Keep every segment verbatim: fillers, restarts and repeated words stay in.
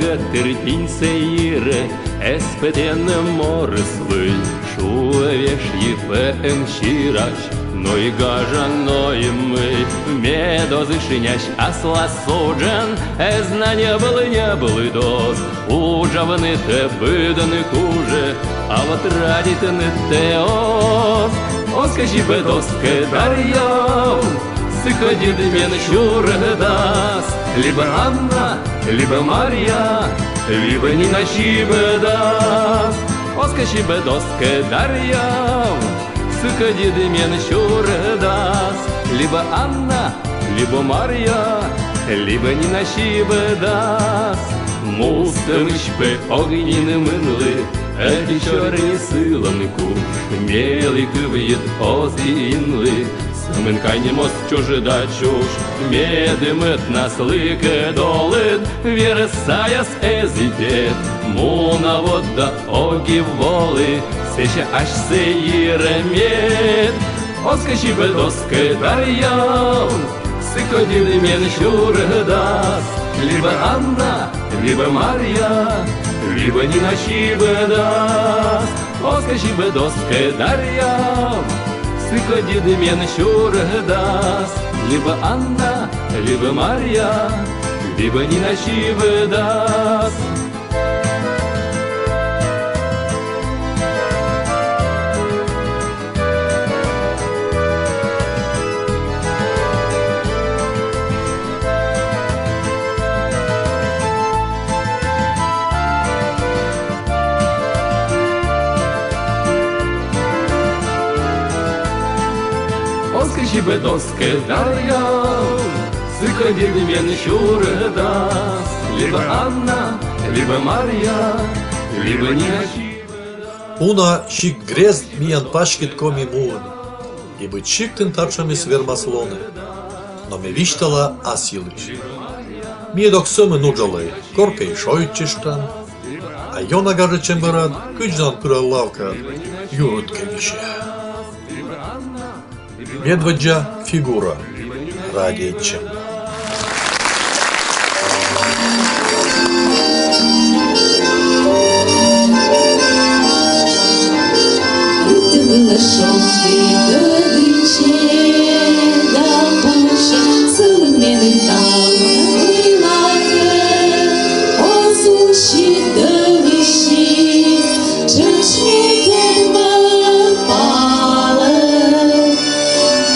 Тыр пиньсӧ йирӧ эз пӧ тэныд морыслы, шуӧ вежсӧ пӧ эн сирась, но и гажа, но и мый. Мед оз ышинясь аслас уджӧн, эз на ньӧбылы ньӧбылыд оз. Уджавнытӧ быдӧнлы кужӧ, а вот радитны тэ оз. Оз кӧ сибӧд, оз кӧ даръяв, сы кодьыд мен сюрӧдас. Либӧ Анна, либӧ Марья, либӧ Нина сибӧдас. Оз кӧ сибӧд, оз кӧ даръяв, сы кодьыд мен сюрӧдас. Либӧ Анна, либӧ Марья, либӧ Нина сибӧдас. Мустӧмысь пӧ ог нин мынлы, ӧти сёрни сылӧн куш, мелі кывйыд оз и инлы. Сӧмын кань моз чужда чуш, медым ӧтнаслы кӧ долыд, верӧс саяс эз и пет. Муна вот да ог и волы, сэсся асьсӧ йирӧ мед. Оз кӧ сибӧд, оз кӧ даръяв, сы кодьыд мен сюрӧдас. Либӧ Анна, либӧ Марья, либӧ Нина сибӧдас. Оз кӧ сибӧд, оз кӧ даръяв, сы кодьыд мен сюрӧдас. Либӧ Анна, либӧ Марья, либӧ Нина сибӧдас. Оз кӧ сибӧд, оз кӧ даръяв, сы кодьыд мен сюрӧдас. Либӧ Анна, либӧ Марья, либӧ Нина сибӧдас. Уна сикт-грезд миян паськыд Коми муын. И быд сиктын татшӧмыс вермас лоны. Но ме висьтала ас йылысь. Ми ӧд ог сӧмын уджалӧй, коркӧ и шойччыштам. А ёна гажӧдчӧм бӧрад кыдзи нӧ пыран лавкаад, юрыд кӧ висьӧ. Медводдза фигура. Радейтчӧм.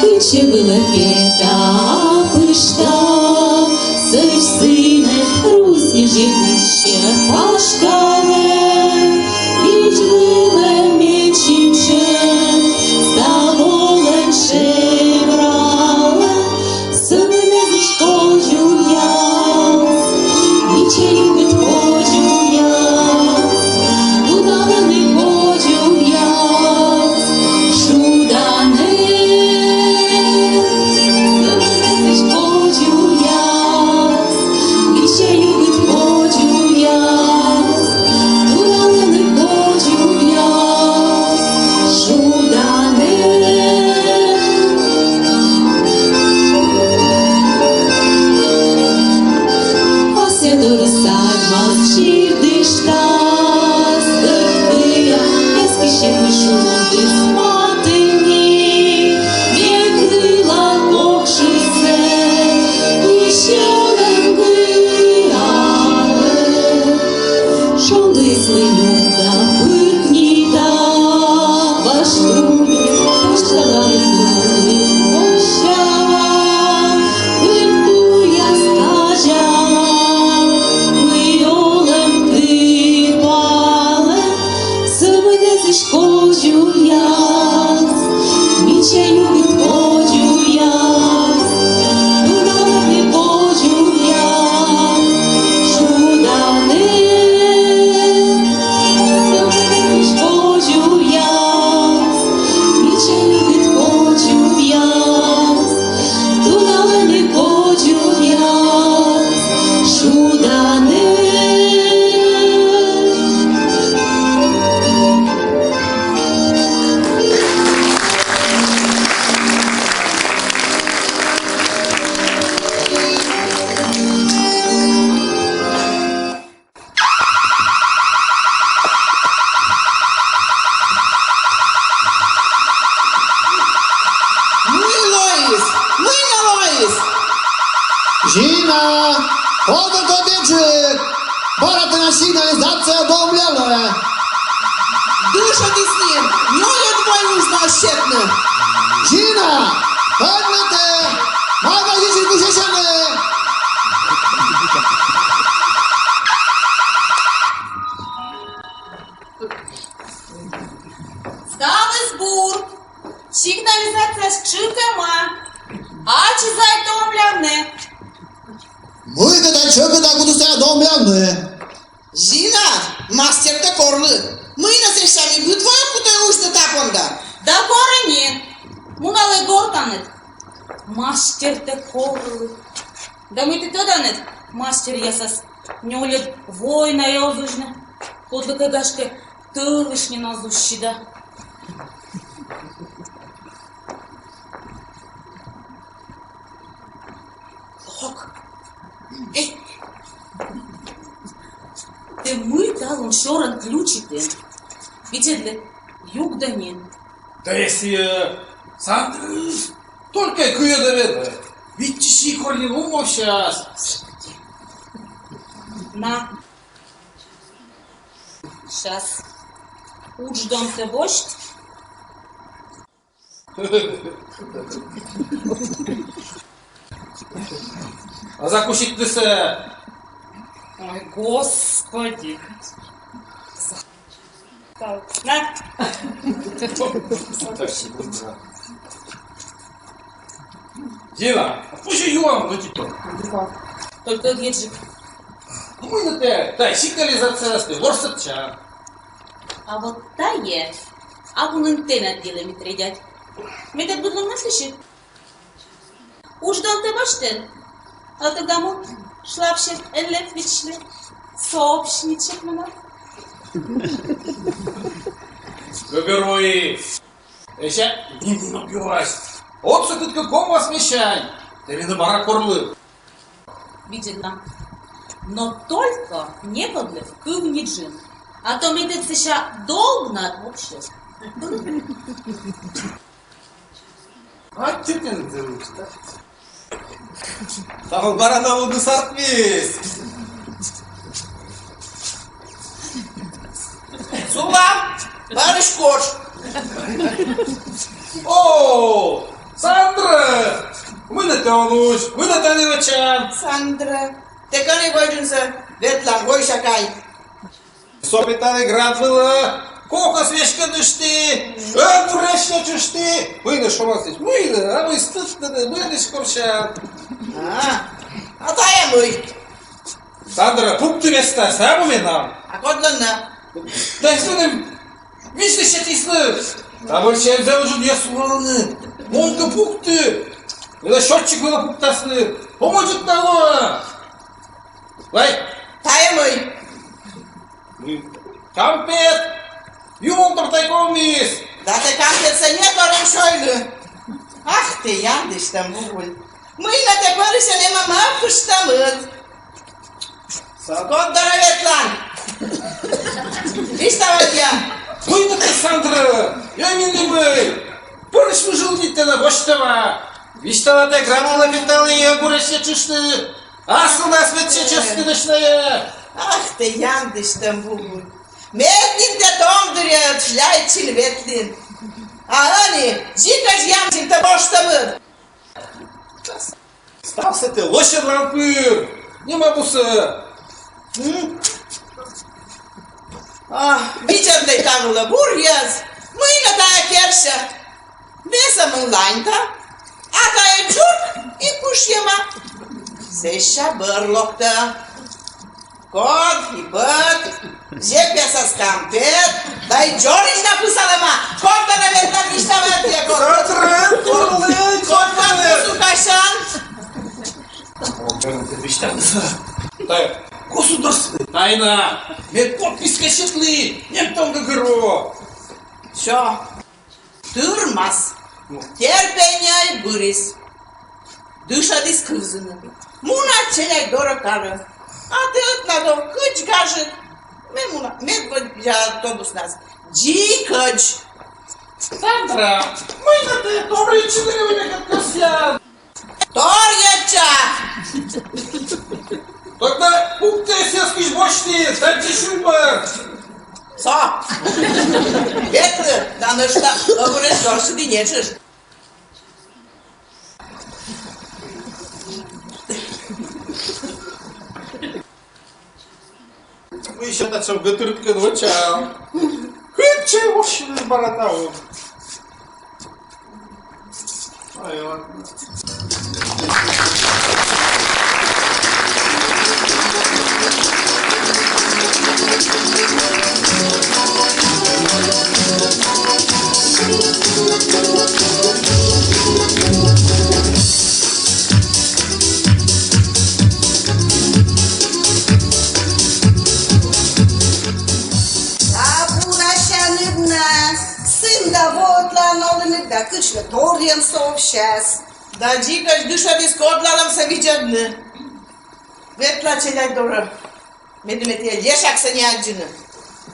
Кытчӧ вылӧ петӧ, пышта, сӧвсьыны, русьнӧдз кытчӧ пашкалӧ, видз вылӧ медся чӧж, став олӧм шебралӧ, сӧмын эз висьт кодзувъяс, вичча югыд кодзувъяс, тудалӧны кодзувъяс, шуданӧ. Сӧмын эз висьт кодзувъяс, вичча югыд кодзувъяс, Бара тэнад сигнализация домлялэ. Дышетӥсь ним, нёльыд вой ужмасьтыны. Зина, пӧдьмытэ, магазинсьыд висисьны. Скалыз бур, сигнализация чыкема, ачиз ай домлялэ. Мыйкӧ та чӧкыда кутысал домлялэ. Зина, мастертэ корлы. Мый на сэсся, ми быд вай ӧм кутэ узьыны та понда. Да коры ни. Муналэ гортаныд. Мастертэ корлы. Да мый тӥ тӧданныд, мастеръясас нёльыд войнае оз узьы. Кодлы ке, гашке, тӧлысь нин оз узьы да. Ок. Эй! Тэ мый талун шоран ключитэн? Видзедлы, югдэ нин. Да если, э, Сандра, только куё да ведь, э, витчи си корли умовсяс. На. Сейчас. Удждонтэ босьт. А закусить ты сэ. Ой, господи. На. Зина, а пусть юан, ну, типа. Только геджик. Ну, мы на тэ, да, сигнализация, ворсат ча. А вот тае абу нин тэнад делэ, Митрий дядь. Мед тон быдлом на сыӵе. Удждонтэ босьтэн, а тогда мон шлапсьыт эн лек вичлы, сообщничек мынам. Герой. Эшшо ним но юась. Отсы кыткӧ ком вӧсна мешань. Тӥ но бара корлы. Видзед на. Но только некодлы кыв ни джын. А то мед тон сэсся долгнад вообще. Аттьӧ тэн, Зина. Тау, бара но луыны сартмиз. Сулам, барысь кош. О, Сандра! Мыным тон уз, мыным тон уз вӧчан. Сандра, тэ кӧня ке ӝынысэ ветлан, вӧйся кай. Со пе тани град вылэ кокос веськыдышты, ӧгуресь сётышты. Мый нӧ шонасьтыд, мый нӧ, а мый стыдтыды, мый нӧ корсян. А, а тае мый? Сандра, пукты местаысь, а мый нӧ. А кодлэн нӧ? Да если нӧ висьтысь сетӥсь нӧ. А вот сензэ уже не сулалыны. Мон кӧ пукты, мыным счётчик вылэ пуктасны. Помочь того. Вай. Тае мый? Кампет! Юмор тортайкомис! Да тэ кампетсэ не торен сёйлы! Ах, тэ яндысьтэм бугуль! Мый на тэ пӧрысен эмама пыштамыт? Со кот доры ветлан! Висьтала тӥ! Мый на тэ, Сандра! Я не любой! Пӧрысь выжил ни тэнэ восьтова! Висьтала тӥ, град вылэ пе тани ӧгуресь сётышты! Асылнас ведь чеческыдышная. Ах, тэ яндысьтэм бугуль. Мед нин тэ том дыръя шляйчын ветлӥд. А ӧні дзикӧдз ямдын тэ воштэмыд. Ставсэ тэ лӧсьӧдлан пыр. Нимабусэ. М? А, видзедлы та вылэ, буръяз. Мый на тае керсьы? Весамын ланьта, а тае чурк и пышъема. Сэсся бӧр локтэ. Кот и бӧт, зепъясас кампет, да и ӝорысь на пысалэма. Кот да на вет на виштават, я кот. Кот, кот, кот, кот, кот, кот, кот. Тае государственной тайна. Мед подписка сетлы, мед тон гыгыро. Всё. Тырмас. Терпение бырис. Дышетӥз кывзыны. Муна челядь доры-кары. А тэ ӧд на то кыдз гажыд. Мед муна, мед водя автобуснас. Дзикӧдз. Сандра, мый на тэ, торъетчыны ке мынэ кадь косъян. Торъетча! Тогда пукты сьӧскысь босьты, тадзи шуймӧр. Со. Ветлы, да нӧшта, ӧбӧрӧсь доршыд и нетшыш. Мый сэтшӧм гӧтырткӧд вӧчан. Кытчӧ вӧчны бара тайӧ? Ай, ладно. Абу, Насяныд на, сын да воӧдлаӧн олінныд да кыдз нӧ торйӧн совсяс. Да дзикӧдз дышӧдіс кодлалӧмсӧ видзӧдны. Ветла челядь дорӧ. Медым тайӧ лешаксӧ не аддзыны.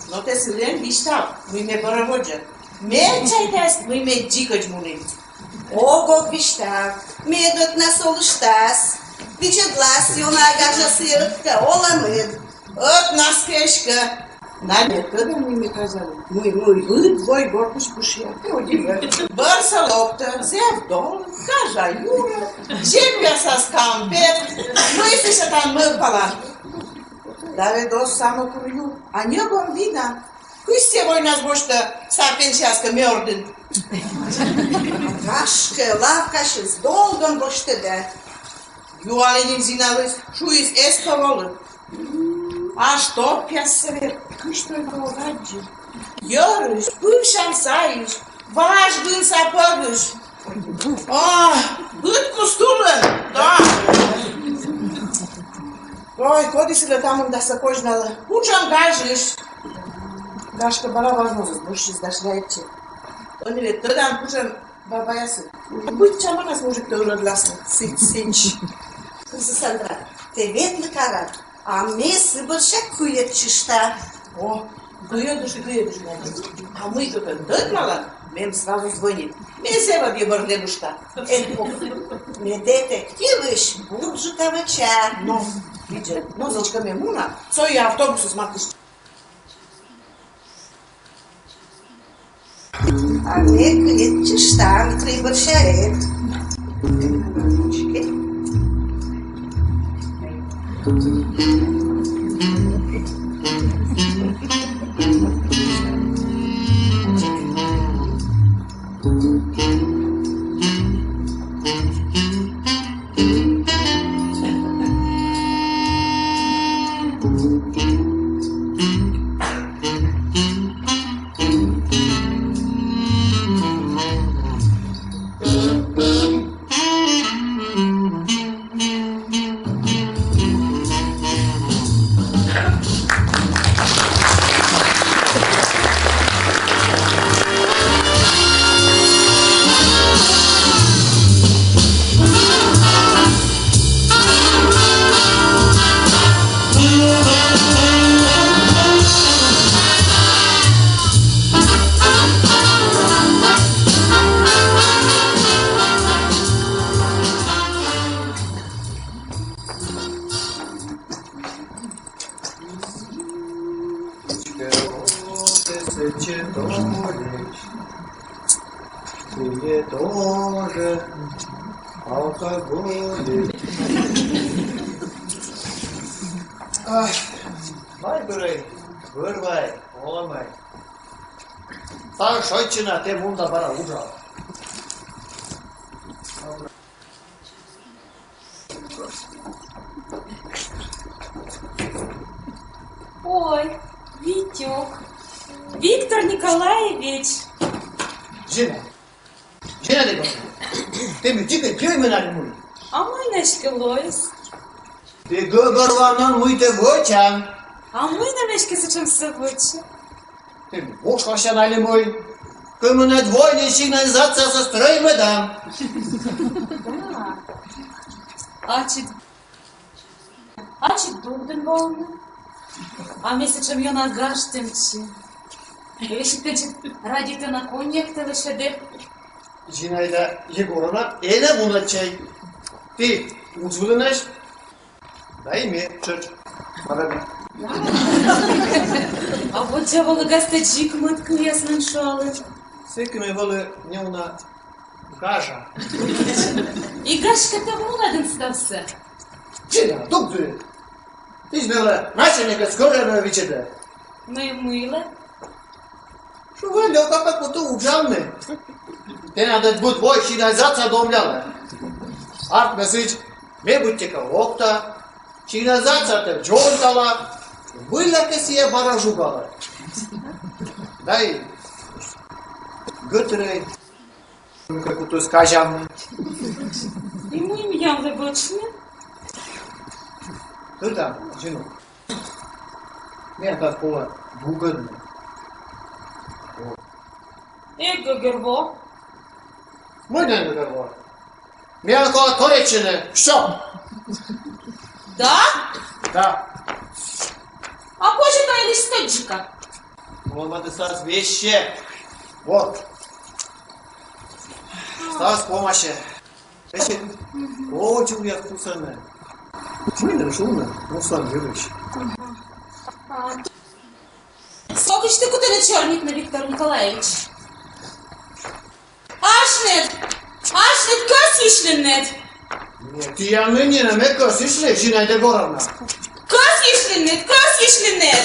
Но тэ сылы эн висьтав, мый ме бӧрӧ водзӧ. Ме чайтас, мый ме дзикӧдз муні. Ог-ог, висьтав, мед ӧтнас олыштас. Видзӧдлас, ёна гажӧ сійӧ ӧткӧ, олӧмыд. Ӧтнас кӧ эськӧ. Надя, тӧдан, мый ме казялі? Мый, мый, ӧд вой гортысь пышъя. Бӧрсӧ локтӧ зэв дон, гажа юрӧ, землясас кампет, мый сэсся там мӧвпалан. Да ведь оз самӧй курю, а ньӧбӧм вина. Кысь сійӧ войнас босьтӧ сар пенсияыскӧд ме ордын. Гашкӧ, лавкасьыс долгӧн босьтӧ да. Юалі нин Зиналысь, шуис, эз тор олы. А што пиассӧ вед, кысь тай ог аддзы. Йӧрысь, пывсян сайысь, важ гын сапӧгысь. А, быд кус тулын, да. Ой, коді сылы та мындасӧ козьналӧ? Кутшӧм гажысь. Гашкӧ, бара важнӧйыс босьтсис да шляйтчи. Ӧні ведь тӧдан, кутшӧм бабаясыс. Быдсямӧнас мужиктӧ ылӧдласны. Сідз, сідз. Кызьы, Сандра, тэ ветлы карад. А ме сы бӧрся кыйӧдчышта. О, кыйӧдыш, кыйӧдыш, Надя. А мый кӧ кӧ тӧдмалан, мем сразу звонит. Ме зэв ӧдйӧ бӧр нӧшта. Эн пок. Ме детективысь бурджыка вӧча. Но, видзӧд, но, зэв кӧ ме муна, со и автобусыс матысь. А ме кыйӧдчышта, Митрей бӧрся эд. Ты тоже алкоголик. Ай, вай, бӧрӧй, бӧр вай, олӧмӧй. Та шойччыны, тэ мун да бара уджав. Ой, Витёк, Виктор Николаевич. Зина, Зина, тэ мый, дзик пиӧй менам али мый? А мый нӧ эськӧ лоис? Тэ гӧгӧрвоан, мый тэ вӧчан? А мый нӧ ме эськӧ сэтшӧмсӧ вӧча? Тэ вошвасян али мый? Кымынӧд войнын сигнализациясӧ стрӧймӧдан. Да. Ачыд, ачыд дугдін волыны. А ме сэтшӧм ёна гажтӧмтчи. Весиг тэнсьыд радейтана коньяктӧ лӧсьӧдӧ. Зинаида Егоровна, энӧ мунӧдчӧй. Тэ удж вылынӧсь. Да и ме тшӧтш. А вот дзик вӧлі гашкӧ дзик мӧд кывъяс нин шуалі. Сэки ме вӧлі неуна гажа. И гашкӧ тэ вунӧдін ставсӧ. Чина, дугды. Измӧвлӧ, начальникӧс кӧрӧдны вичӧдӧ. Но и мыйла? Шуӧ, Лёка, как будто уджавны. Тэнад ӧд быд вой сигнализация домлялӧ. Артмӧ сідз, ме быттьӧкӧ локта, сигнализациятӧ дзоньтала, выль кӧ сійӧ бара жугалӧ. Да и гӧтырӧй кӧ кутіс казявны. И мый миянлы вӧчны? Тӧдан, Зина. Ме тадз колӧ бугӧдны. Эг гӧгӧрво. Мый нӧ эг гӧгӧрво? Миян колӧ коречыны. Всё. Да? Да. А позьӧ тай листочка. Муӧдны ставсӧ вещи. Вот. Ставсӧ помасьӧ. Эшшӧ кодзувъяс пусӧны. Мый нӧ шуны, мусан йылысь. Со кыдз ті кутінныд сёрнитны, Виктор Николаевич? Асьныд! Асьныд кӧсйысьлінныд! Ме тіянлы нинӧм эг кӧсйысьлы, Зинаида Егоровна. Кӧсйысьлінныд, кӧсйысьлінныд!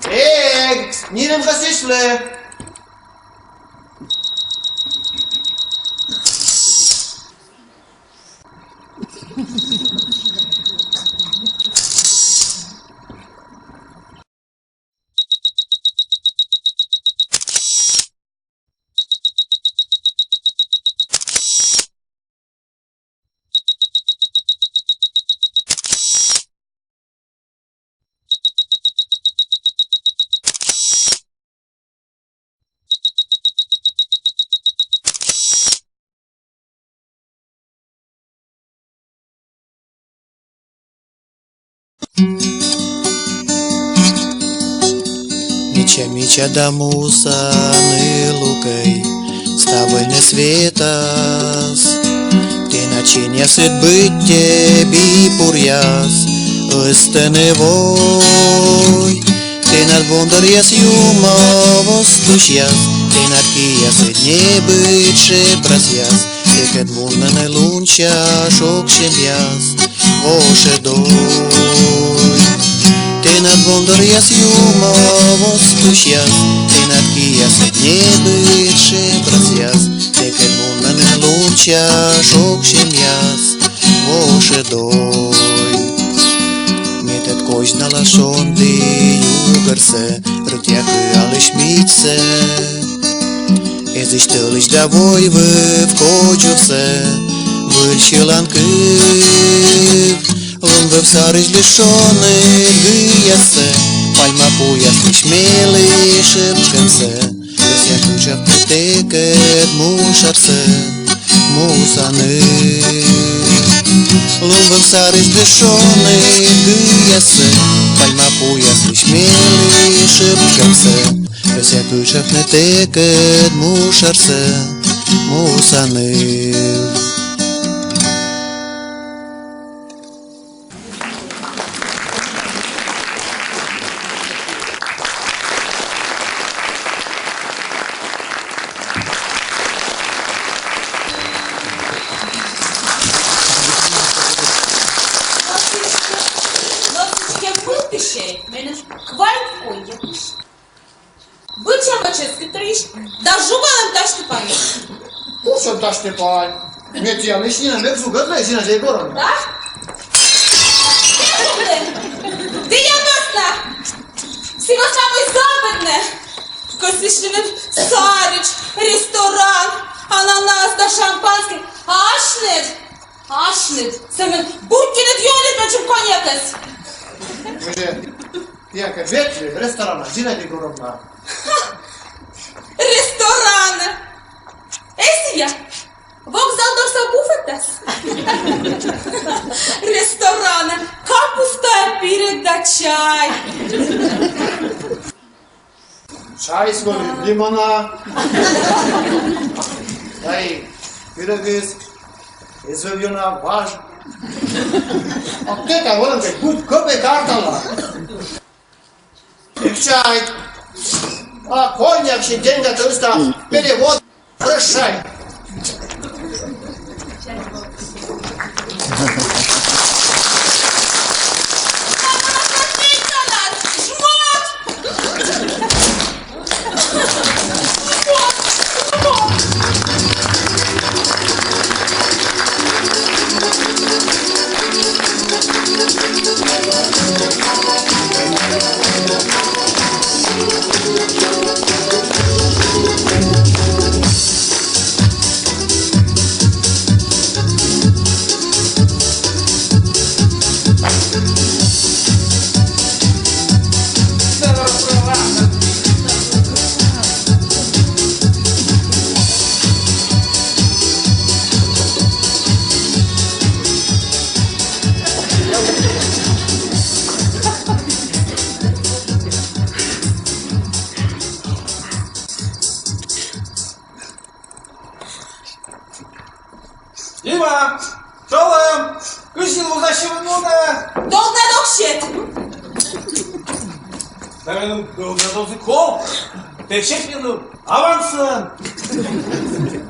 Эг, нинӧм кӧсйысьлы. Мича-мича да муса нылукӧй, ставӧй нӧ светас. Тэнад синъясыд быттьӧ би пуръяс, ыстӧны вой. Тэнад вондоръяс юмов оз тусьяс, тэнад киясыд небыд шебрасъяс, сэкӧд вунӧны лунся шогсемъяс, вошӧдой. Тэнад вондоръяс юмов оз тусьяс, тэнад киясыд небыд шебрасъяс, сэкӧд вунӧны лунся шогсемъяс, вошӧдой. Ме тэд козьнала шонді югӧрсӧ, рытъя кыалысь мичсӧ. Эзысь, тӧлысь да войвыв кодзувсӧ, выль сьылан кыв. Лун вӧв сарысь дышшӧны гыяссӧ, пальма пуяслысь мелі шыпкӧмсӧ. Кӧсъя кытшовтны тэкӧд мушарсӧ, муса ныв. Лун вӧв сарысь дышшӧны гыяссӧ, пальма пуяслысь мелі шыпкӧмсӧ. Кӧсъя кытшовтны тэкӧд мушарсӧ, муса ныв. Быдсяма чӧскыд торйысь да жугалӧм тасьті-пань. Кутшӧм тасьті-пань? Ме тіянлысь нинӧм эг жугӧдлы, Зинаида Егоровна. Да? Ті ӧд на! Сы вӧсна мый западнӧ кӧсйысьлінныд саридз, ресторан, ананас да шампанскӧй. Асьныд, асьныд сӧмын буттьӧ нӧ ёлитӧдзым коньякӧс. Тіянкӧд ветлі ресторанӧ, Зинаида Егоровна. Ресторанӧ? Эсійӧ вокзал дорса буфетас. Ресторанӧ капуста, пирӧг да чай. Чайыс вӧлі лимана. Да и пирӧгыс эз вӧв ёна важ. Аптека вылын кӧть кӧпӧй арталӧ. Эг чайт. А коньяк синмӧ деньгатӧ ыстас. Перевод. Прощай. Дима, чолӧм, кыдзи вузасьӧмыд мунӧ? Долгнад ог сет. Да меным долгнад оз и ков. Тэ сет меным авансӧн.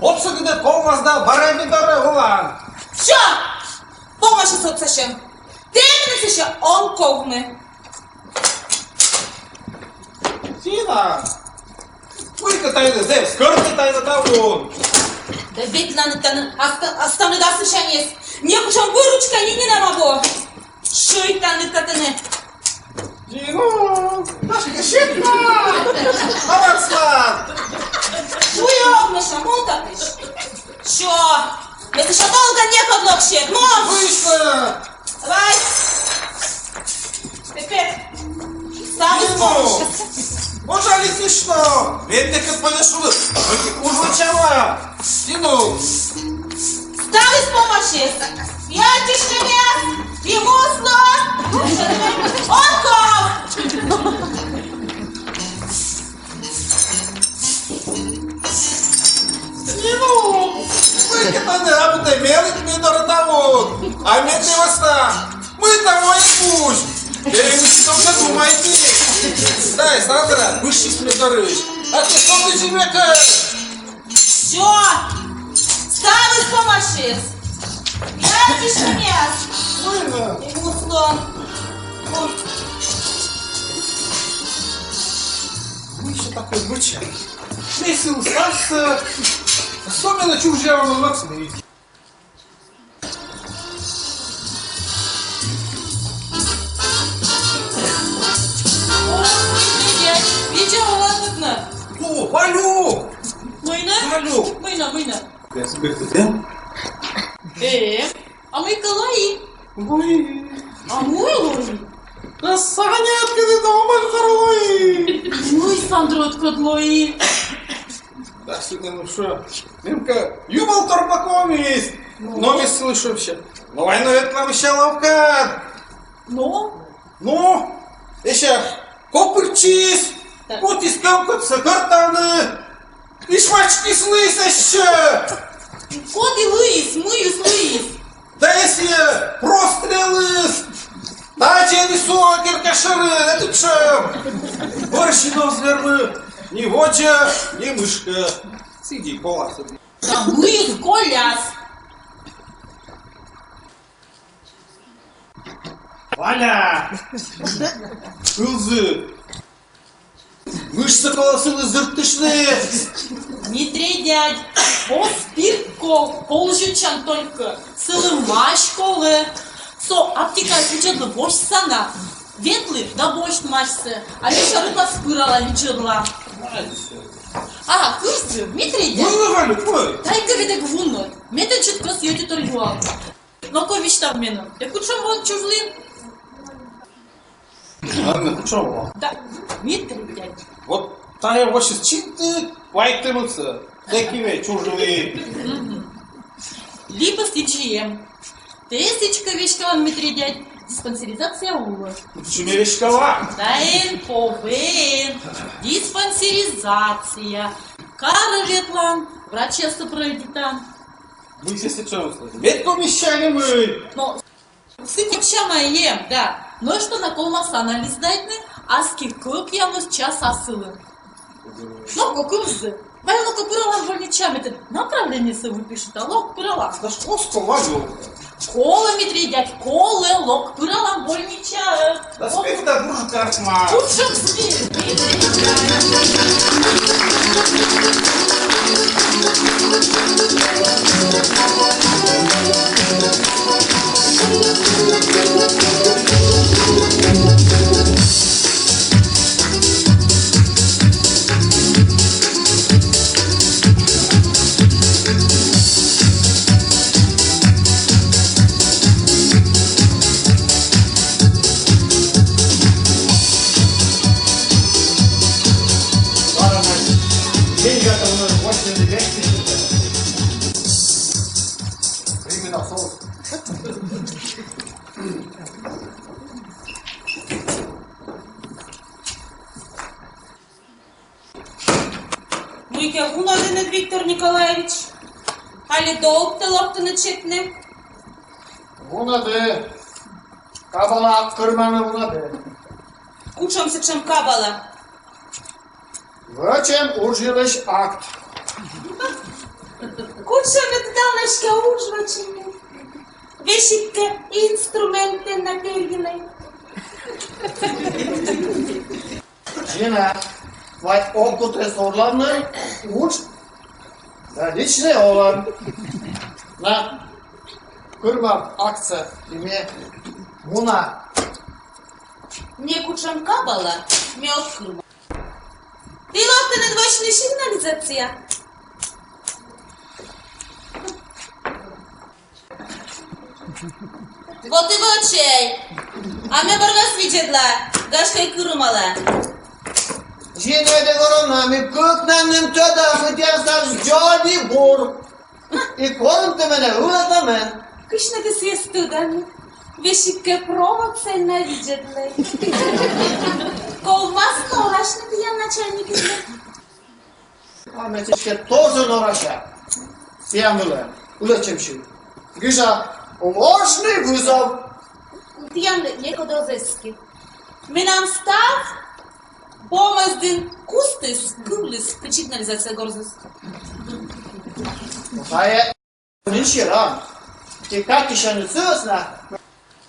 Отсӧг да ковмас да, бара ме дорӧ олан. Всё! Помасьыс отсасьӧм. Тэ меным сэсся он ковмы. Зина! Мыйкӧ тайӧ зэв скӧртӧ тайӧ талун. Да ветланныд тані аста-, астанныд асывсяньыс. Некутшӧм выручка нинӧм абу. Шӧйтанныд тані. Зина! Дашка, сет на! Аванслад! Шуи ог, Миша, мун татысь. Всё. Ме сэсся долгнад некодлы ог сет. Мун! Мыйысь? Давай. Пепе. Ставыс помасьыс. Пожалуйста, что? Ведь ты как подошёл. Уж вон чего? Стянул. Ставыс помасьыс. Я тишкемес. Вимусло. Онков. Нину, мыйкӧ тані абу тай велӧдны ме дорӧ талун, а ме тэ вӧсна. Мый там ой пусть. Эй, вы только думайте. Дай, Сандра, вышли с ме дорысь. А ты что ты себе как? Всё! Ставыс помасьыс! Я тишкемес! Вымер! И муслон! Вы ещё такой мыча. Весь устался, особенно чужого молодцы. О, Митя, Витя, ладно. О, Валюк! Мый нӧ? Валюк! Мый нӧ, мый нӧ? Э, а мыйкӧ лои? Лои. А мый лои? Да Саня, откуда дома лои? Мый Сандра, откуда лои? Да, сюда, ну что? Мемка, юмал торпаковис. Но не слышимся. Но война это нам еще ловка. Но? Ну, эсся копыртчис, кутіс кӧмкӧтсӧ кӧртавны, и шмачкис лыйсӧ. Коді лыйис, мыйыс лыйис? Да эсся прострелыс. Тадзи ӧні со керка шӧрын, этакшӧм. Бӧрсьыс оз вермы ни водзӧ, ни мышкӧ. Сиди, колас. Да мыйыс коляс? Валя! Ылзы! Мышсӧ колӧ сылы зыртыштны! Митрей дядь, оз пирк ков, колзьӧдчан только, сылы мазь колӧ. Со аптекаысь личӧдлы восьса на. Ветлы да босьт мазьсӧ, а Миша рытас пырала личӧдла. А, кыдзи, Митрей дядь? Вуны, Валюк, вуны! Тайӧ ведь эг вуны. Ме тэнсьыд кӧсъя ӧтитор юавны. Но-ко, висьтав меным, тэ кутшӧм во чужлін? А ме кутшӧм во? Да, Митрий дядь. Вот тайӧ воссьыс чита, квайтымынсӧ. Тэкӧй ме чужлі. Мгм. Либӧ сідзи эм. Тэ сідзкӧ веськалан, Митрий дядь, диспансеризация улӧ. Кутшӧм ме веськала? Да эн повен. Диспансеризация. Карӧ ветлан, врачьяссӧ прӧйдитан. Мый сійӧ сэтшӧм? Веткомиссия ли мый? Но Сыктывкарса ме эм, да. Но что на колмас анализ сдайтны, аски кӧкъямыс час асылын. Но кӧкъямыс. Вай, ну-ка, пыралам больничаӧ, ме тэд направлениесӧ выпишу, а лок пыралам. Да что, что, Вадю? Колӧ, Митрий дядь, колӧ, лок пыралам больничаӧ. Да спи ты, да, буржу картма. Лучше спи. Мыйкӧ вунӧдінныд, Виктор Николаевич? Али долгтӧ локтінныд сетны? Вунӧді. Кабала кырымӧн вунӧді. Кутшӧм сэтшӧм кабала? Вӧчӧм удж йылысь акт. Кутшӧм ме тӧда, эськӧ удж вӧчӧм? Весиг кӧ инструментӧн на перйыны. Зина, вай ог кутӧй сорлавны, удж да личнӧй олӧм. На, кырымӧй актсӧ, и ме муна. Некутшӧм кабала ме ог кырымы. Ті локтінныд вӧчны сигнализация? Вот и вӧчӧй. А ме бӧрнас видзӧдла, гашкӧ, кырымала. Зинаида Егоровна, ми кыкнанным тӧдам, мый тіян ставыс дзоньбур. И корӧмтӧ менӧ ылӧдӧмӧн. Кыдз нӧ ті сійӧс тӧданныд? Весиг кӧ проводсӧ на видзӧдлӧй. Ковмас норасьны тіян начальникыслы. А ме сідзкӧ тоже норася. Тіян вылӧ ылӧдчӧмсьым. Гижа ложный вызов. Тіянлы некод оз эскы. Менам став помӧсдін кустыс кывліс сигнализация горзіс. Тайӧ нин серам. Ті катьысянныд сы вӧсна,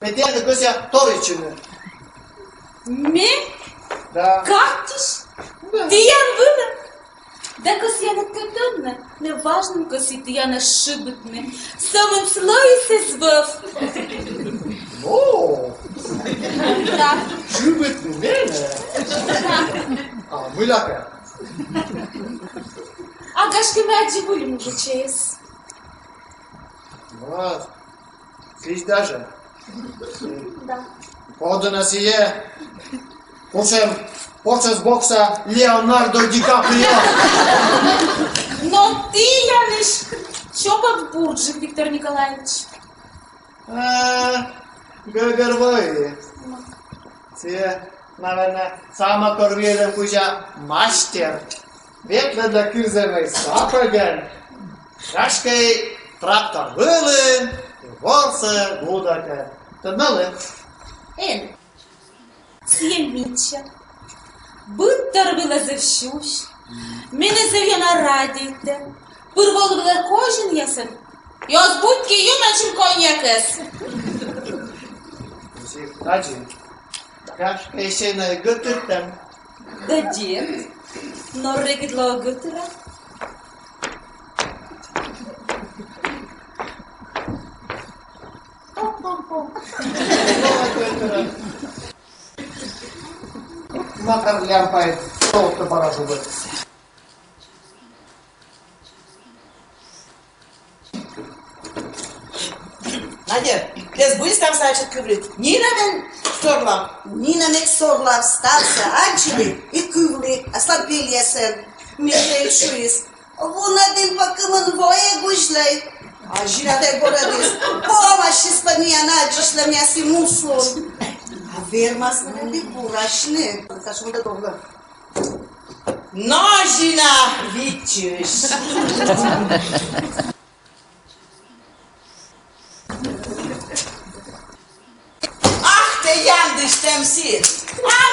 мый тіянлы кӧсъя торйӧдчыны. Ме? Да. Катьысь? Да. Тіян вылӧ? Да кӧсъянныд кӧ тӧдны, ме важным кӧсъя тіянӧс шыбитны. Сӧмын слоис эз вӧв. О! Да. Шыбитны менӧ? Да. А мыйлакӧ? А гашкӧ, ме аддзи выль мужичӧйӧс. Вот. Слизь даже. Да. Коді нӧ сійӧ? Кутшӧм пӧшти бокса Леонардо Ди Каприо. Но тіянысь чопӧк бурджык, Виктор Николаевич. А, гӧгӧрвои. Сійӧ, наверно, самӧй кор виӧдӧм кузя мастер. Ветлӧдлӧ кирзӧмӧй сапӧгӧн, гашкӧ, трактор вылын, ворсӧ гудӧкӧ. Тӧдмалін? Эн. Сійӧ мича. Быд тор вылӧ зэв сюсь. Менӧ зэв ёна радейтӧ. Пыр волывлӧ козинъясӧн. И оз бутьки ю менсьым коньякӧс. Надин. Гашкӧ, эсійӧн гӧтыртӧм. Да дерт, но регыд лоӧ гӧтыра. Макар лямпаӧн золто пара зубы. Надя, тэ збыльысь ставсӧ аддзыд, кывлыд? Нинӧм эн сорлав? Нинӧм эг сорлав, ставсӧ аддзылі и кывлі, аслад пельясӧн. Михаил шуис: вунӧдін пӧ кымын, вой эг узьлӧй. А Зина тай горӧдіс: помасис пӧ миян аддзысьлӧмъяс и мусун. А вермас нин ӧд и бурасьны. Сашенька довлӧ. Но, Зина, виччысь. А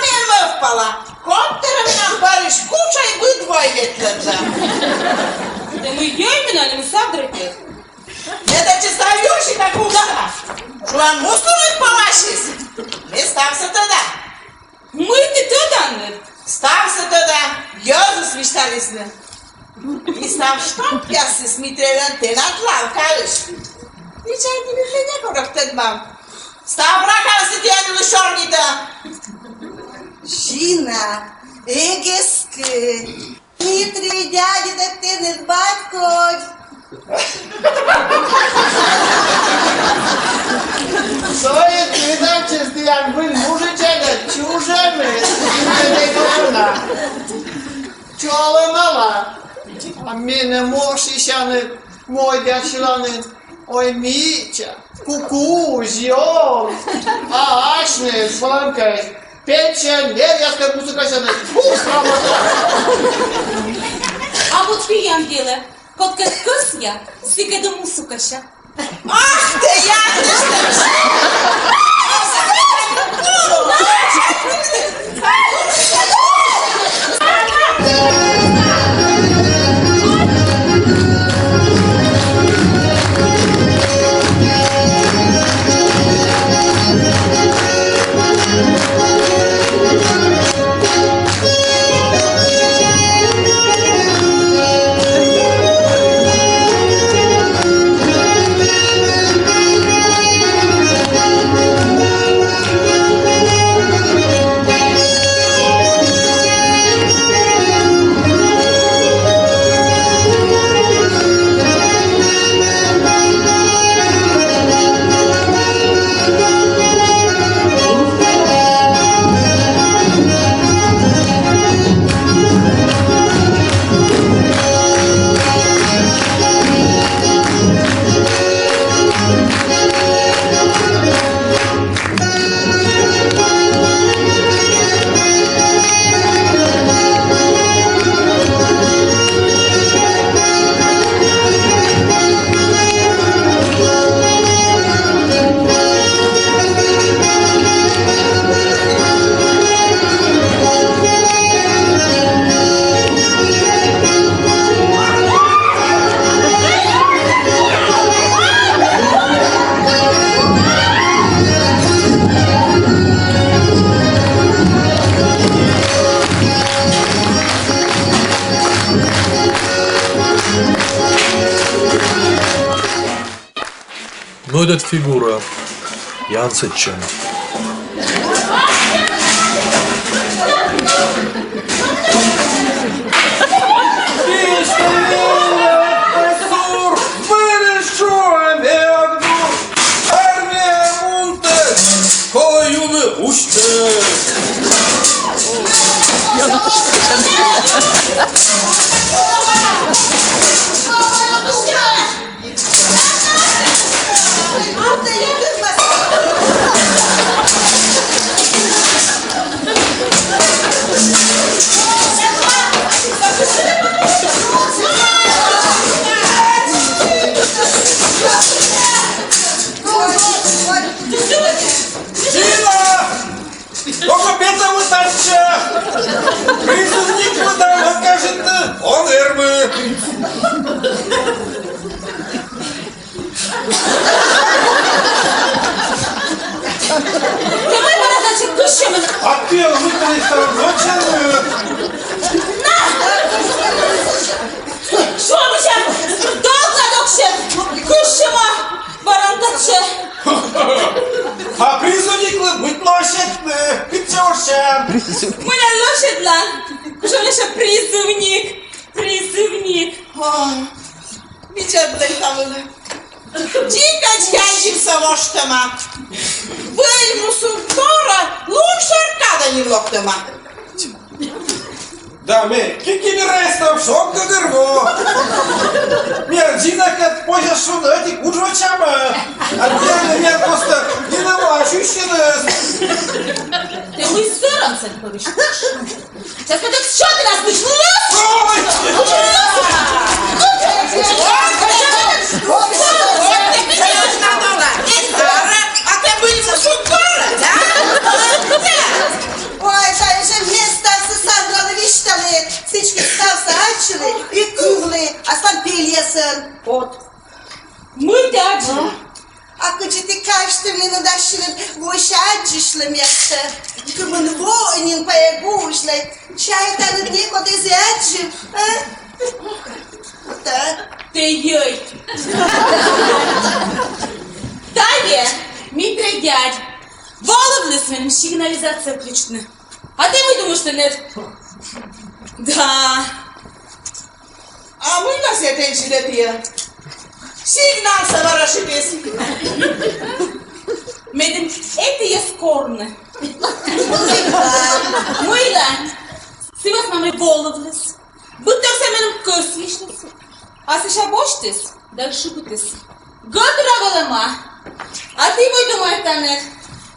ме мӧвпала, котьӧрӧ менам пӧрысь кутшӧмкӧ быд вой ветлӧдлӧ. Да мый, йӧй менам, ме савдра тэнӧ. Ме татчӧ став юрсиа кутшкӧма. Шуан, муслуныс пӧласис. Ме ставсӧ тӧда. Мый ті тӧданныд? Ставсӧ тӧда. Йӧзыс висьталісны. И став штампъяссӧ Митрейлӧн тэнад лавкаысь. Ме чайті, ме некор ог тӧдмав. Став ракансӧ тіянлы сёрнитӧ. Зина, эг эскы. Митрий дядьыд тэныд батькӧдз. Со и тӧдмас, тіян выль мужичӧй чужӧмыс, Инга Егоровна. Чолӧмала. А менӧ мошисянныд, мойдъяс сьыланныд. Ой, мича, кукузь, ёлк. А асьныс, вӧлӧмкӧ, пенсионеръяскӧд мусукасянныд. Ух, срамота! А вот пиян делӧ, кодкӧд кӧсъя, сыкӧд и мусукася. Ах ты, я! Мӧдӧд фигура. Янсӧдчӧм. Зина! Только петь вы татчӧ! Призывниклы да ӧткажитны он вермы. Тэ мый бара татчӧ кышъямын? А тэ мый бара татчӧ кышъямын? На! Шуам, шуам, долгад ог сет, кышъяма бара татчӧ. А призывниклы быдлы ӧтчыд, кытчӧ ошъям? Мыйла ӧтчыдлан, кутшӧм лёша призывник, призывник. Ой, видзӧдлӧй та вылӧ. Дзикӧдз янзивсӧ воштӧма. Выль мусур дорӧ лун шӧр кадӧ нин локтӧма. Да ме, Кикимора эстӧн шог гӧгӧрво. Ме Зинакӧд позяс шуны ӧтик удж вӧчам. А тіянлы ме просто нинӧм асьныс. Тэ мый сӧрӧн сэк пӧрысьтыштны? Сейчас ме тэнӧ сётӧ, нас лыжны. Ой! А тэ были в школе, да? Вот. Мый тэ аддзин? А кыдзи тэ казьтывлін, да сылы воча аддзысьлы мекте. Кымын во нин пӧ эг узьлы. Чай, тані некод эз аддзы, а? Да. Тэ йӧй. Тае Митрей дядь волывліс меным сигнализация включитны. А тэ мый думыштін? Да. А мыйла сійӧ тэнсьыд ӧтіӧ? Сигналсӧ вӧрӧ шыбис. Медым ӧтіӧс корны. Мыйла? Сы вӧсна мый волывліс. Быдторсӧ меным кӧсйысьліс. А сэсся босьтіс да шыбитіс. Гӧтыра вӧлӧма. А тэ мый думайтан?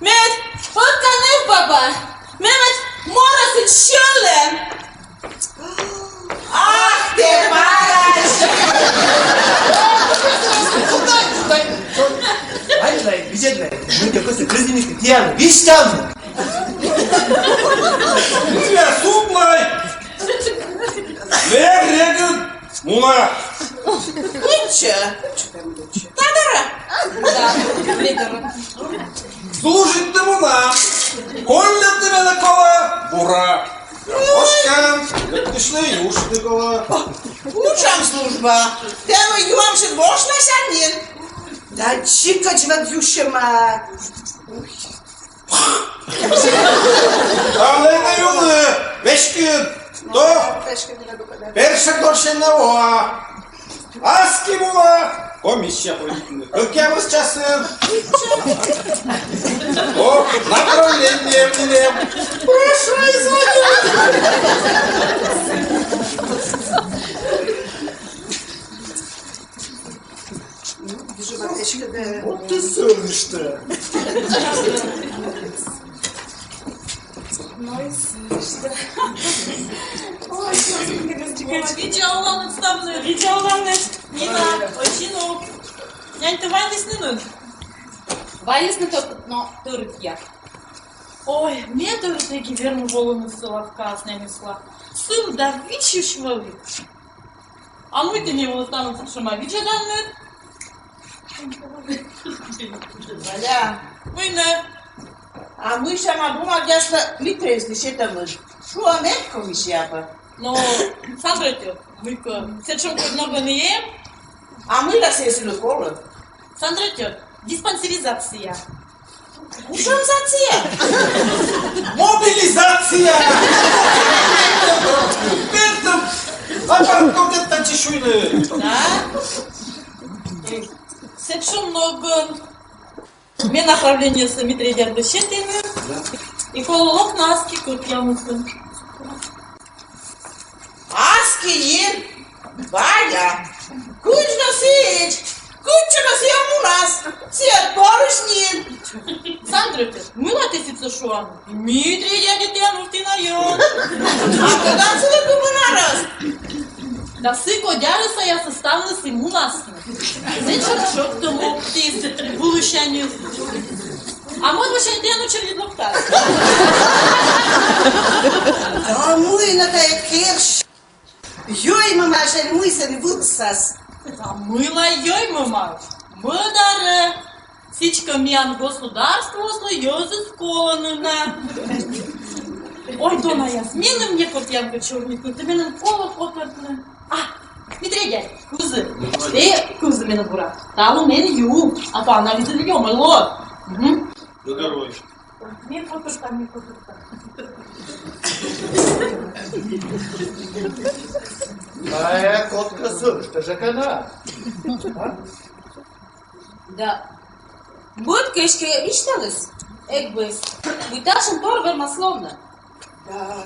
Мед ӧтка нывбаба, мед морӧсын сьӧлӧм. Ах, тэ парась! Ай, ай, видзӧдлы, мый тэ кӧсъян, кыдзи нин тіянлы висьтавны. Мый сулай? Мед регыд мунӧ. Кытчӧ? Та дорӧ? Да, та дорӧ. Служитны мунам. Колльӧдны менӧ колӧ бура. Кӧ кошкам, ӧтчыдысь юыштны колӧ. Кутшӧм служба? Тэ мый, юӧмсьыд вошнасян нин? Да дзик ӧдзӧн юсьӧма. Налӧн юны веськыд, то першӧр дорсянь на воа. Аски муна комиссия пӧльтны. Кӧкъямыс часын. О, направление мунам. Прошу извинить. Вот тэ сӧрышт. Ну и сӧрышт. Ой, видза оланныд, ставныд, видза оланныд. Нина, ӧтчыд нин. Няньтӧ вайлісны нин? Вайлісны, только но тӧрытъя. Ой, ме тӧрыт эг и вермы волыны сы лавкаас няньыслы. Сым да висьысь вӧлі. А мый тэ, Нина, ставныд сэтшӧма видзӧданныд? Валя. Мый нӧ? А мый сяма бумагаяссӧ Митрейыслы сетӧмыд? Шуам, эм комиссия пӧ. Но, Сандра тьӧт, мыйкӧ сэтшӧм кодь ногӧн и эм. А мыйла сійӧ сылы колӧ? Сандра тьӧт, диспансеризация. Кутшӧм зация? Мобилизация! Пертым аппарат кӧть татчӧ шуны. Да? Сэтшӧм ногӧн. Ме направлениесӧ Митрей дядьлы сетӧма. И колӧ локны аски кӧкъямысын. Аски нин, Валя. Кыдз нӧ сідз? Кытчӧ нӧ сійӧ мунас? Сійӧ торъяс нин. Сандра тьӧт, мыйла тэ сідзсӧ шуан? Митрей дядьӧ тіян уж тіян ёна. А кытӧн сылы кымын арӧс? Да сы кодь арӧсаясыс ставныс и мунасны. Сэтшӧм чӧктӧм оптіс вылысяньыс. А мӧд вылысянь тіян очередь локтас. Да мый нӧ тайӧ керсьӧ? Йӧймӧмаӧсь али мый сэні вылысас? Да мыйла йӧймӧмаӧсь? Мӧдарӧ сідзкӧ миян государствоослы йӧзыс колӧны на. Ой, донаяс, меным некод янкӧд сёрнитны, да меным колӧ котыртны. А, Митрей дядь, кывзы. Э, кывзы меным бура. Талун эн ю, а то анализыд ведь омӧль лоӧ. Мгм. Здорово. Ме котырта, ме котырта. Тайӧ кодкӧ сӧвмӧдіс жӧ кӧ на. Да. Быд кӧ эськӧ висьталіс, эг бы эз. Мый татшӧм тор вермас лоны. Да.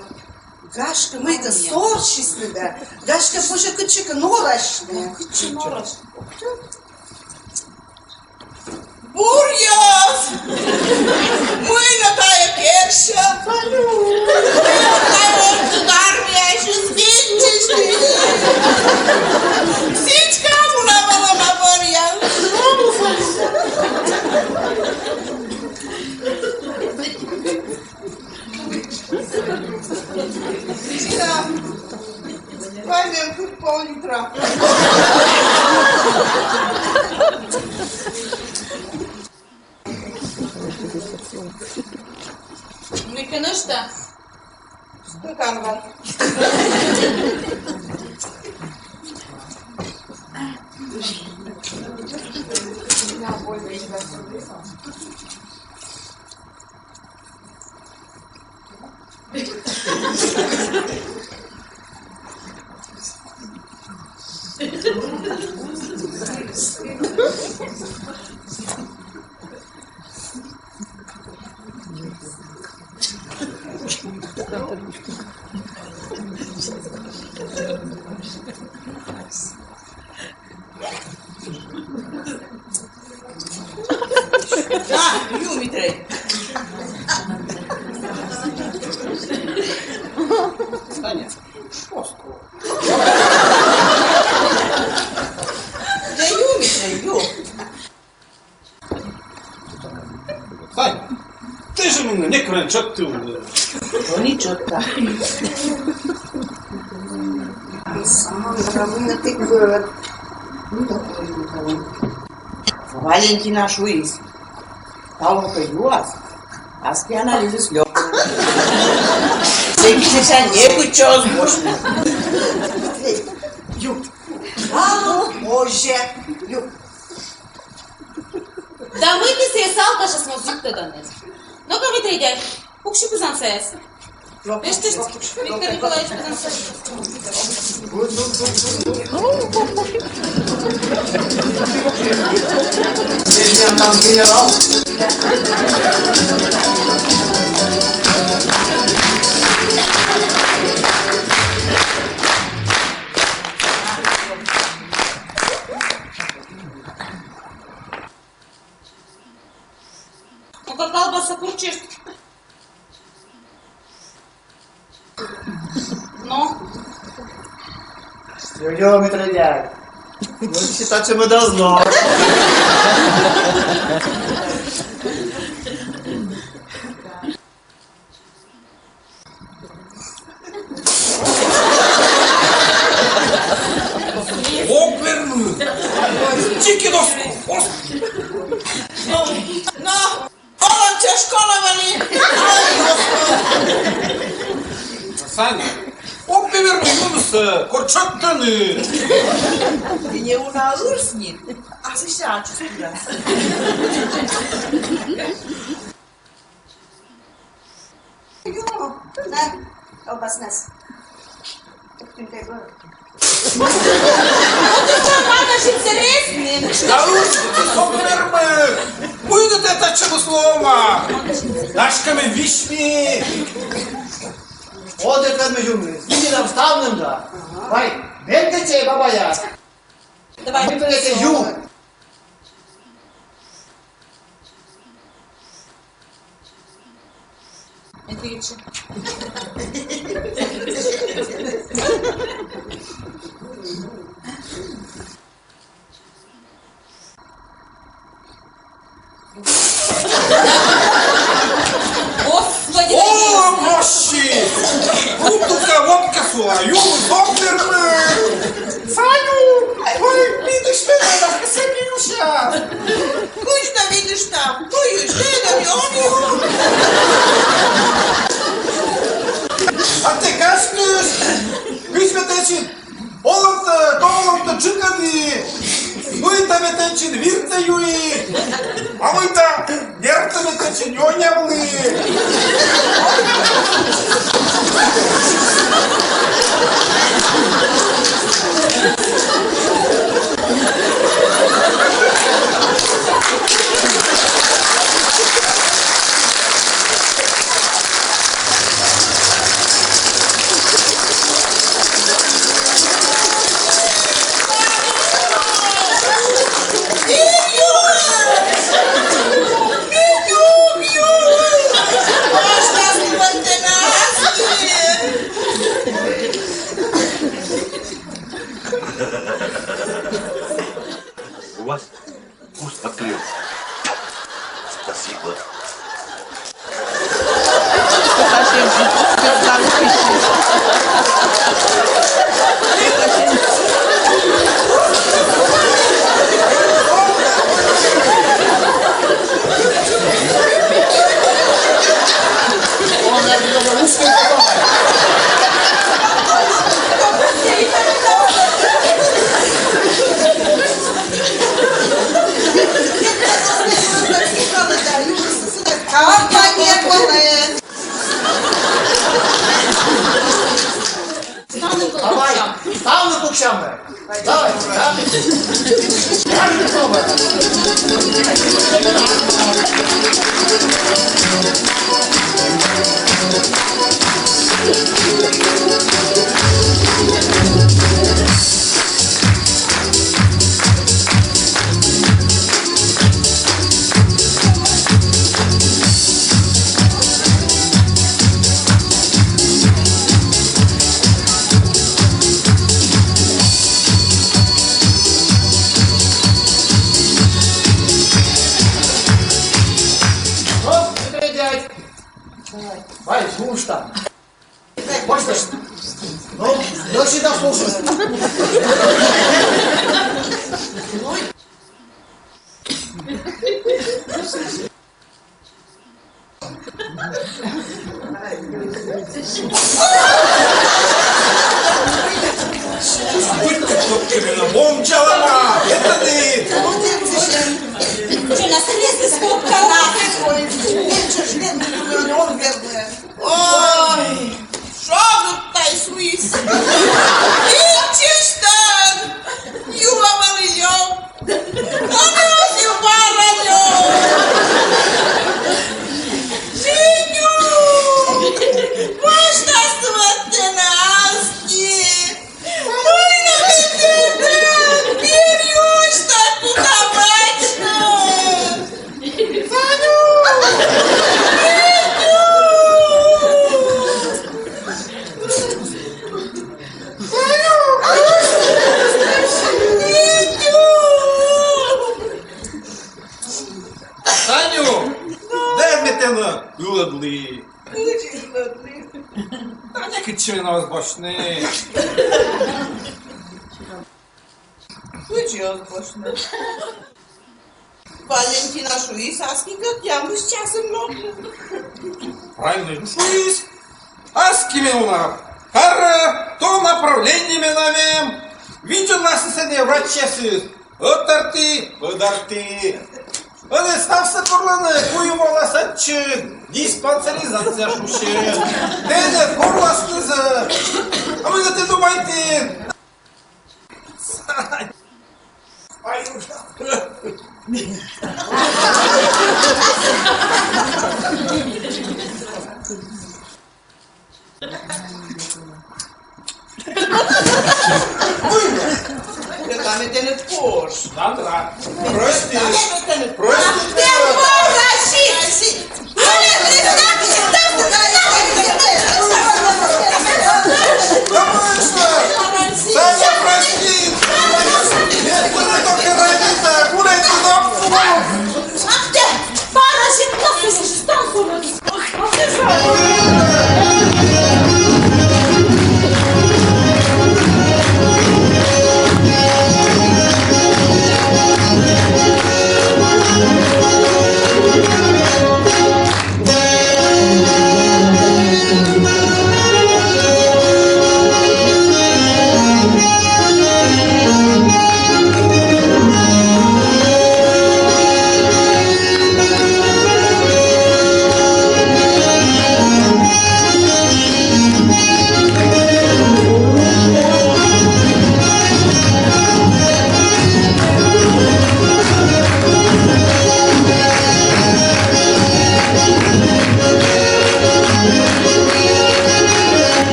Гашкӧ, мыйкӧ сорсисны да. Гашкӧ, позьӧ кытчӧкӧ норасьны. Кытчӧ норасьны? Буръяс! Мый нӧ тайӧ керсьӧ? Салют! Тайӧ армияысь виччысьӧ. Сідзкӧ, мунам вӧлӧма бӧръя. Вай мем кык пол литра. Мый кӧ нӧшта? Стаканвай. А, ю, Митрей. Саня, что с тобой? Да ю, Митрей, ю. Сань, тэ жӧ менӧ некор эн чӧдты улы. Ӧні чӧдта. Сандра, мый нӧ тэ кӧ. Валентина шуис: талун кӧ юас, аски анализыс лёк. Сэки сэсся некытчӧ оз босьтны. Ю. А, озьӧ. Ю. Да мый ті сійӧс, алкашъяс, моз юктӧданныд? Но-ка, Митрей дядь, пуксьы пызан саяс. Эштіс, Виктор Николаевич пызан саяс. Ну-ка, колбаса курчышт. Ну? Ё-ё, Митрей дядь. Ну, считать, что мы должно. Ог вермы. Чики доску. Но, но, олӧмсӧ школа вӧлі. Саня, ог ме вермы юнысӧ, кор чӧдтӧны. Ті не уна ырсни, а сэсся ачыс курас. Ю, на, колбаснас. Тунтего. Вот это мана интересный. Да уж, ты сокрермы. Будет это чего слома. Дашка, мы вишни. Вот это мы юны. Сиди нам ставным, да. Вай, бегайте, бабая. Давай. Мы это ю. Отвечу. Господи! О, мощи! Кутука водка суа, ю, доктор. Саню! Ой, видиш, ты надо, Ксениюша! Кыдз да видиш там, кыдз да видиш там, ё-моё! А тэ кӧсйы, кыдз ме тэчи? Олӧмтӧ, олӧмтӧ чукӧртны, мыйта ме тэнсьыд виртӧ юи, а мыйта нервтӧ ме тэнсьыд нёнявлі. Ставныс пуксямӧ. Давай, давай. Оп, не трендять. Вай, слушай там. Хочешь? Ну, ну, всегда слушай. Будь ты чёткими, но бомчалама, это ты. Что, нас резко сколько раз? Ой, меньше член, он верный. Ой, шогыд тай суис. Иччыштан юа валилё. Анасю баралё. Женю, ваш нас вот ты нас. Война ведь это перьёшь так кутовачно. Саню! Саню! Саню! Дай мне тяну, ылыдлы. Тані кытчӧ на оз босьтны. Кыдзи оз босьтны? Валентина шуис, аски кӧть ямыс часын локтны. Правильно шуис. Аски ме уна. Карӧ, то направление менам эм. Видзӧдласны сэні врачьясыс. Ӧтарті, ӧтарті. Ӧні ставсӧ корлӧны, куим во вылас ӧтчыд диспансеризация шусьӧ. Тэнӧ корласны зэв. А мый тэ думайтін? Ай, ужас. Ой, да там это не пош. Да, да. Прости. Прости. Ты можешь. Конечно. Саня, прости. Нет, мы только родиться. Гуляйте на вкус. Ах ты, паразит, как ты же стал.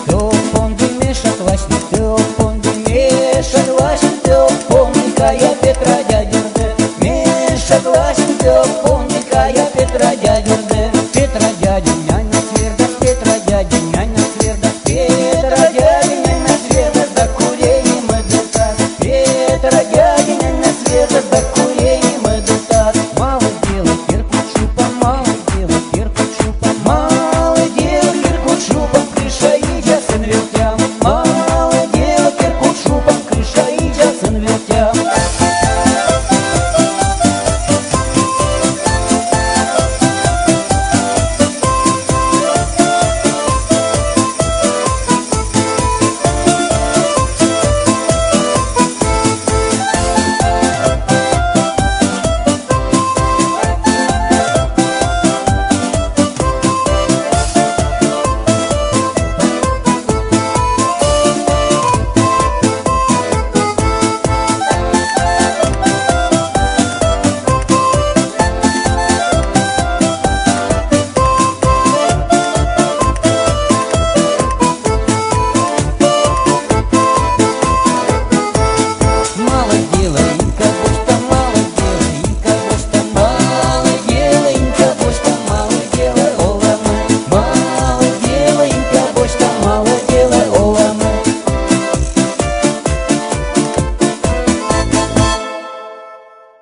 Ё,